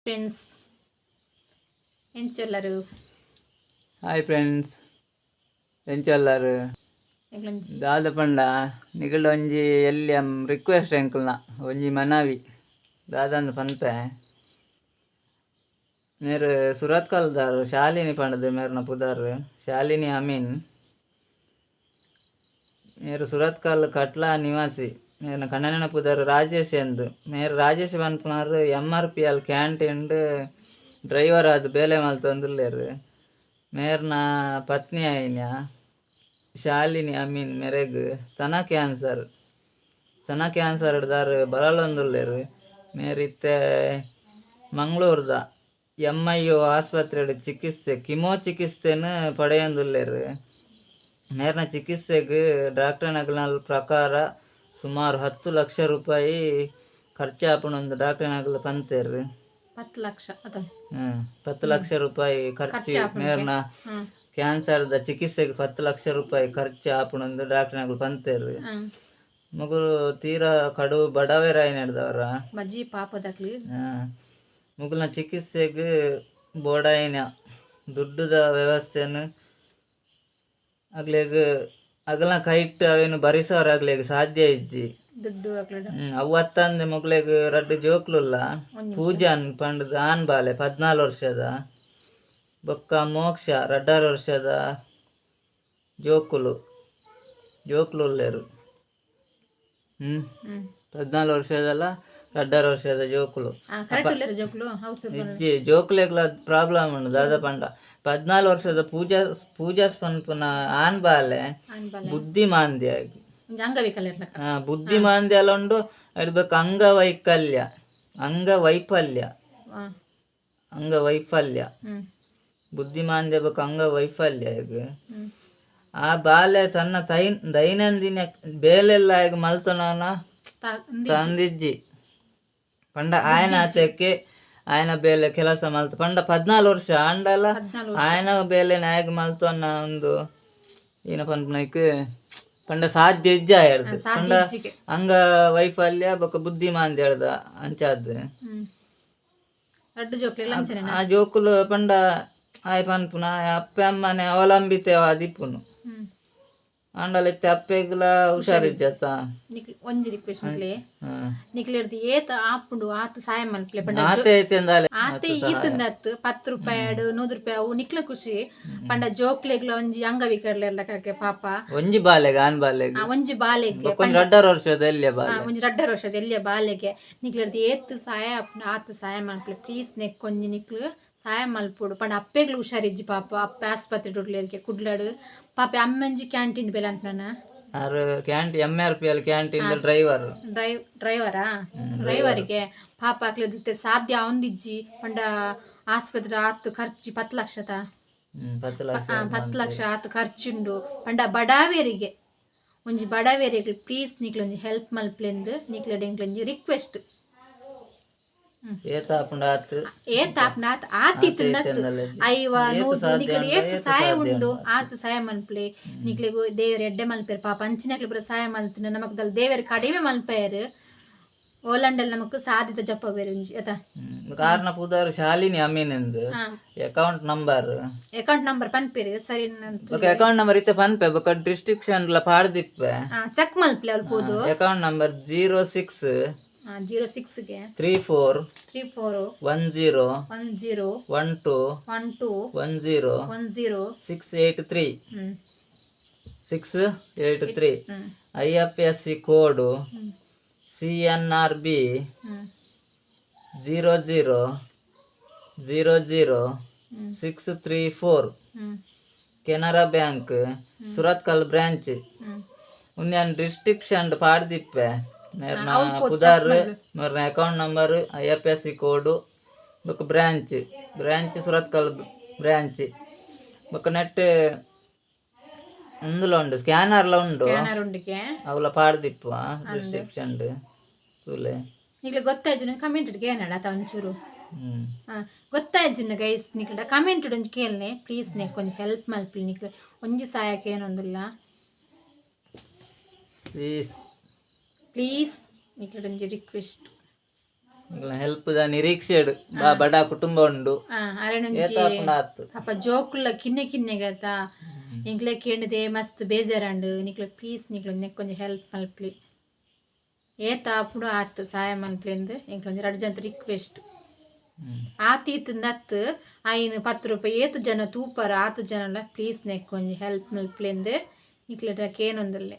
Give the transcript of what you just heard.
Friends, ಎಂಚೊಲ್ಲರು? Hi friends, ಎಂಚೊಲ್ಲರು? ಎಂಕ್ಲೊಂಜಿ ದಾದ ಪಂಡ, ನಿಗಲ್ಡ ಒಂಜಿ ಎಲ್ಯ ರಿಕ್ವೆಸ್ಟ್, ಎಂಕಲ್ನ ಒಂಜಿ ಮನವಿ ದಾದಂದ್ ಪನ್ಪೆ. ಮೇರ್ ಸುರತ್ಕಲ್ದಾರ್, ಶಾಲಿನಿ ಪಂಡ್ದ್ ಮೇರ್ನ ಪುದರ್, ಶಾಲಿನಿ ಅಮೀನ್. ಮೇರ್ ಸುರತ್ಕಲ್ ಕಟ್ಲ ನಿವಾಸಿ. ಮೇರ್ನ ಕಂಡನಿನ ಪುದರ್ ರಾಜೇಶ್ ಎಂದು. ಮೇರ್ ರಾಜೇಶ್ ಪನ್ಪುನಾರ್ ಎಮ್.ಆರ್.ಪಿ.ಎಲ್ ಕ್ಯಾಂಟೀನ್ ಡ್ರೈವರ್ ಆದ್ ಬೇಲೆ ಮಲ್ತೊಂದುಲ್ಲೆರ್. ಮೇರ್ನ ಪತ್ನಿ ಆಯಿನ ಶಾಲಿನಿ ಅಮೀನ್ ಮೆರೆಗ್ ಸ್ತನ ಕ್ಯಾನ್ಸರ್. ಸ್ತನ ಕ್ಯಾನ್ಸರ್ ದಾರ್ ಬಳಲೊಂದುಲ್ಲೆರ್. ಮೇರ್ ಇತ್ತೆ ಮಂಗಳೂರ್ದ ಎಮ್.ಐ.ಯು ಆಸ್ಪತ್ರೆಡ್ ಚಿಕಿತ್ಸೆ, ಕಿಮೋ ಚಿಕಿತ್ಸೆನ್ ಪಡೆಯೊಂದುಲ್ಲೆರ್. ಮೇರ್ನ ಚಿಕಿತ್ಸೆಗ್ ಡಾಕ್ಟರ್ನಗಲ್ನ ಪ್ರಕಾರ ಸುಮಾರು 10 ಲಕ್ಷ ರೂಪಾಯಿ ಖರ್ಚಾಪುಂಡು ಡಾಕ್ಟರ್ನಗಲ್ ಪಂತೆರ್. 10 ಲಕ್ಷ ಅತ? 10 ಲಕ್ಷ ರೂಪಾಯಿ ಖರ್ಚು. ಖರ್ಚು ಆಪುಂಡು. ಮೇರ್ನ ಕ್ಯಾನ್ಸರ್ದ ಚಿಕಿತ್ಸೆಗ್ 10 ಲಕ್ಷ ರೂಪಾಯಿ ಖರ್ಚು ಆಪುಂಡು ಡಾಕ್ಟರ್ನಗಲ್ ಪಂತೆರ್. ಮುಗುಲು ತೀರಾ ಕಡು ಬಡವೆರಾಯಿನೆಡ್ದವರ ಬಜ್ಜಿ ಪಾಪದಕ್ಲು. ಮುಗುಲ್ನ ಚಿಕಿತ್ಸೆಗ್ ಬೋಡಾಯಿನ ದುಡ್ಡುದ ವ್ಯವಸ್ಥೆನ್ ಅಗ್ಲೆಗ್ ಅಗಲ್ನ ಕೈಟ್ ಅವೆನ್ ಭರಿಸವರ ಅಗ್ಲೆಗ್ ಸಾಧ್ಯ ಇಜ್ಜಿ. ದುಡ್ಡು ಅಕ್ಲೆಡ. ಅವು ಅತ್ತಂದೆ ಮುಗ್ಲೆಗ್ ರಡ್ಡ್ ಜೋಕ್ಲುಲ್ಲ. ಒಂಜಿ ನಿಮಿಷ. ಪೂಜಾನ್ ಪಂಡ್ದ್ ಆನ್ ಬಾಲೆ, 14 ವರ್ಷದ, ಬೊಕ್ಕ ಮೋಕ್ಷ, 2.5 ವರ್ಷದ ಜೋಕುಲು ಜೋಕ್ಲು ಉಲ್ಲೆರ್. 14 ವರ್ಷದಲ್ಲ, 2.5 ವರ್ಷದ ಜೋಕುಲು. ಕರೆಕ್ಟ್ ಉಲ್ಲೆರ್ ಜೋಕ್ಲು? ಹೌದು, ಸ್ವಲ್ಪ. ಇಜ್ಜಿ, ಜೋಕುಲೆಗ್ಲ ಪ್ರಾಬ್ಲಮ್ ಉಂಡು. ದಾದ ಪಂಡ, 14 ವರ್ಷದ ಪೂಜಾ ಪೂಜಾಸ್ ಪನ್ಪುನ ಆನ್ ಬಾಲೆ ಆನ್ ಬಾಲೆ ಬುದ್ಧಿಮಾಂದ್ಯ. ಒಂಜಿ ಅಂಗವಿಕಲ ಇರ್ಲಕ. ಬುದ್ಧಿಮಾಂದ್ಯ ಎಲ್ಲ ಉಂಡು. ಅಯ್ಡ್ ಅಂಗವೈಕಲ್ಯ, ಅಂಗವೈಫಲ್ಯ. ಅಂಗವೈಫಲ್ಯ. ಬುದ್ಧಿಮಾಂದ್ಯ ಬೊಕ್ಕ ಅಂಗವೈಫಲ್ಯ ಈಗ. ಆ ಬಾಲೆ ತನ್ನ ದೈನಂದಿನ ಬೇಲೆಲ್ಲ ಆಯಗ್ ಮಲ್ತೊನನ ತಂದಿಜ್ಜಿ ಪಂಡ, ಆಯನ ಆಚೆಕ್ಕೆ ಆಯನ ಬೇಲೆ ಕೆಲಸ ಮಲ್ತ ಪಂಡ, 14 ವರ್ಷ ಆಂಡಲ 14 ವರ್ಷ. ಆಯನ ಬೇಲೆ ನಾಯಗ್ ಮಲ್ತೊನ್ನ ಒಂದು ಏನ ಪನ್ಪುನೈಕ್ ಪಂಡ ಸಾಧ್ಯ ಇಜ್ಜ ಆಯಡ್ದ್. ಸಾಧ್ಯ ಪಂಡ ಇಜ್ಜಿಗೆ. ಅಂಗ ವೈಫಲ್ಯ ಬೊಕ್ಕ ಬುದ್ಧಿಮಾಂದ್ಯ ಹೇಳ್ದ ಅಂಚಾದ್. ರಡ್ಡ್ ಜೋಕ್ಲೆಗ್ಲ ಅಂಚನೆ? ಆ ಜೋಕುಲು ಪಂಡ ಆಯ್ ಪನ್ಪುನ ಆಯ್ ಅಪ್ಪೆ ಅಮ್ಮನೆ ಅವಲಂಬಿತವಾದಿಪ್ಪುನು. ಆಂಡಲ ಇತ್ತೆ ಅಪ್ಪೆಗ್ಲ ಹುಷಾರಿಜ್ಜತ್ತ. ನಿಕ್ಲ್ ಒಂಜಿ ರಿಕ್ವೆಸ್ಟ್ ನಿಕ್ಲೆ. ನಿಕ್ಲೆರ್ದ್ ಏತ್ ಆಪುಂಡು ಆತ್ ಸಹಾಯ ಮಲ್ಪಲೆ ಪಂಡ ಆತೆ ಐತೆಂದಾಲೆ. ಆತೆ ಈತಂದತ್, 10 ರೂಪಾಯಿ ಆಡ್, 100 ರೂಪಾಯಿ, ಅವು ನಿಕ್ಲ ಖುಷಿ. ಪಂಡ ಜೋಕ್ಲೆಗ್ಲ ಒಂಜಿ ಅಂಗವಿಕಲ ಪಾಪ. ಒಂಜಿ ಬಾಲೆಗ್, ಆನ್ ಬಾಲೆಗ್. ಒಂಜಿ ಬಾಲೆಗ್. ಬೊಕ್ಕ ಒಂಜಿ 2.5 ವರ್ಷದ ಎಲ್ಯ ಬಾಲೆ. ಒಂಜಿ 2.5 ವರ್ಷದ ಎಲ್ಯ ಬಾಲೆಗೆ ನಿಕ್ಲೆರ್ದ್ ಏತ್ ಸಹಾಯ ಆಪುಂಡು ಆತ್ ಸಹಾಯ ಮಲ್ಪಲೆ ಪ್ಲೀಸ್. ನೆಕ್ಕೊಂಜಿ ನಿಕ್ಲು ಸಹಾಯ ಮಲ್ಪೊಡು. ಪಂಡ ಅಪ್ಪೆಗ್ಲ ಹುಷಾರಿಜ್ಜಿ ಪಾಪ. ಅಪ್ಪೆ ಆಸ್ಪತ್ರೆ ಉಲ್ಲೆರ್ಗೆ ಕುಡ್ಲಡ್ ಪಾಪ. ಅಮ್ಮಂಜಿ ಕ್ಯಾಂಟೀನ್ ಬೇಲೆ ಅನ್ಪನ. ಆರ್ ಕ್ಯಾಂಟಿ ಎಮ್.ಆರ್.ಪಿ.ಎಲ್ ಕ್ಯಾಂಟೀನ್ ಡ್ರೈವರ್. ಡ್ರೈವರಾ? ಡ್ರೈವರಿಗೆ ಪಾಪ. ಅಕ್ಲೆಗ್ ಸಾಧ್ಯ ಆವೊಂದಿಜ್ಜಿ. ಪಂಡ ಆಸ್ಪತ್ರೆ ಆತ್ ಖರ್ಚು, 10 ಲಕ್ಷದ 10 ಲಕ್ಷ. 10 ಲಕ್ಷ ಆತ್ ಖರ್ಚುಂಡು. ಪಂಡ ಬಡಾವೇರಿಗೆ, ಒಂಜಿ ಬಡವೇರಿಗೆ ಪ್ಲೀಸ್ ನಿಕ್ಲೊಂಜಿ ಒಂಜಿ ಹೆಲ್ಪ್ ಮಲ್ಪಲೆಂದು ನಿಕ್ಲೆಡ್ ಎಂಕ್ಲೊಂಜಿ ರಿಕ್ವೆಸ್ಟ್. ಏತ್ ಆಪುಂಡು ಆತ್. ಏತ್ ಆಪ್ನ ಆತ್ ಆತ್ ಇತ್ತಂದತ್ತು. ಇತ್ತಂದಲ್ಲ. 50, ಏತ್ 100 ಸಾಧ್ಯ ನಿಕ್ಲೆಗ್ ಉಂಡು, ಏತ್ ಏತ್ ಸಹಾಯ ಸಾಧ್ಯ ಉಂಡು ಉಂಡು. ಆತ್ ಸಹಾಯ ಮಲ್ಪಲೆ. ನಿಕ್ಲೆಗ್ ದೇವೆರ್ ಎಡ್ಡೆ ಮಲ್ಪೆರ್. ಪಾಪ ಅಂಚಿನಕ್ಲೆ ಪೂರ ಸಹಾಯ ಮಲ್ತಿನ ನಮಕ್ ದಾಲ ದೇವೆರ್ ಕಡಿಮೆ ಮಲ್ಪೆರ್. ಓಲಂಡಲ್ ನಮಕ್ ಸಾಧ್ಯತೆ ಜಪ್ಪವೇರು ಒಂಜಿ ಅತ. ಬೊಕ್ಕ ಆರ್ನ ಪುದರ್ ಶಾಲಿನಿ ಅಮೀನ್ ಎಂದು. Account number. Account number ಪನ್ಪೇರು, ಸರಿ. ಬೊಕ್ಕ ಅಕೌಂಟ್ ನಂಬರ್ ಇತ್ತೆ ಪನ್ಪೆ, ಬೊಕ್ಕ ಡಿಸ್ಟ್ರಿಕ್ಷನ್ ಲ ಪಾಡ್ದಿಪ್ಪೆ. ಚೆಕ್ ಮಲ್ಪಲೆ ಅಲ್ಪ ಪೋದು. Account number 06 06ಗೆ 34 34 10 10 12 12 10 10 683. 683. ಐ.ಎಫ್.ಎಸ್.ಸಿ ಕೋಡು ಸಿ.ಎನ್.ಆರ್.ಬಿ 0 0 0 0 634. Canara bank, Surathkal branch. ಉಂದು ಡಿಸ್ಟ್ರಿಕ್ಷನ್ ಪಾಡ್ದಿಪ್ಪೆ. ಮೇರ್ನ ಅವು ಪೋ ಪುದರ್, check ಮಲ್ಪೆ. ಮೇರ್ನ ಅಕೌಂಟ್ ನಂಬರ್, ಐ.ಎಫ್.ಎಸ್.ಸಿ ಕೋಡು ಬೊಕ್ಕ ಬ್ರಾಂಚ್ ಬ್ರಾಂಚ್ ಸುರತ್ಕಲ್ ಬ್ರಾಂಚ್. ಬೊಕ್ಕ ನೆಟ್ ಉಂದುಲ ಉಂಡು, ಸ್ಕ್ಯಾನರ್ಲ ಉಂಡು. ಸ್ಕ್ಯಾನರ್ ಉಂಡಿಗೆ. ಅವುಲ ಪಾಡ್ದಿಪ್ಪುವ ಡಿಸ್ಕ್ರಿಪ್ಷನ್, ತೂಲೆ. ನಿಕ್ಲೆ ಗೊತ್ತಾಯ್ತು, ಕಮೆಂಟ್ ಕೇನಡ ಅತ ಒಂಚೂರು. ಗೊತ್ತಾಯ್ತು ಗೈಸ್, ನಿಕ್ಲೆಡ ಕಮೆಂಟ್ ಒಂಜಿ ಕೇಳನೆ ಪ್ಲೀಸ್. ನೆಕ್ ಒಂಜಿ ಹೆಲ್ಪ್ ಮಲ್ಪಲಿ. ನಿಕ್ಲೆ ಒಂಜಿ ಸಹಾಯಕ್ಕೆ ಏನೊಂದುಲ್ಲ. ಪ್ಲೀಸ್. ಪ್ಲೀಸ್, ನಿಕ್ಲೆಡ ಒಂಜಿ ರಿಕ್ವೆಸ್ಟ್. ಹೆಲ್ಪ್ ದ ನಿರೀಕ್ಷೆಡ್ ಬಡ ಕುಟುಂಬ ಉಂಡು. ಅರೆನೊಂಜಿ ಏತಾಪುಂಡ ಆತು. ಪಾಪ ಜೋಕುಲ ಕಿನ್ನೆ ಕಿನ್ನೆ ಗತ ಎಂಕ್ಲೆ ಕೇಂಡದೆ ಮಸ್ತ್ ಬೇಜಾರಂಡು. ನಿಕ್ಲೆ ಪ್ಲೀಸ್ ನಿಕ್ಲೆ ನೆಕ್ಕೊಂಜಿ ಹೆಲ್ಪ್ ಮಲ್ಪ್ಲಿ, ಏತ ಆಪುಂಡು ಆತು ಸಹಾಯ ಮಲ್ಪ್ಲಿಂದು ಎಂಕ್ಲೊಂಜಿ ರಡ್ಡ್ ಜನ ರಿಕ್ವೆಸ್ಟ್. ಆತೀತಂದತ್ತು ಐನು 10 ರೂಪಾಯಿ ಏತು ಜನ ತೂಪರ ಆತು ಜನಲ ಪ್ಲೀಸ್ ನೆಕ್ಕೊಂಜಿ ಹೆಲ್ಪ್ ಮಲ್ಪ್ಲಿಂದು ನಿಕ್ಲೆಟ ಕೇನೊಂದುಲ್ಲೆ.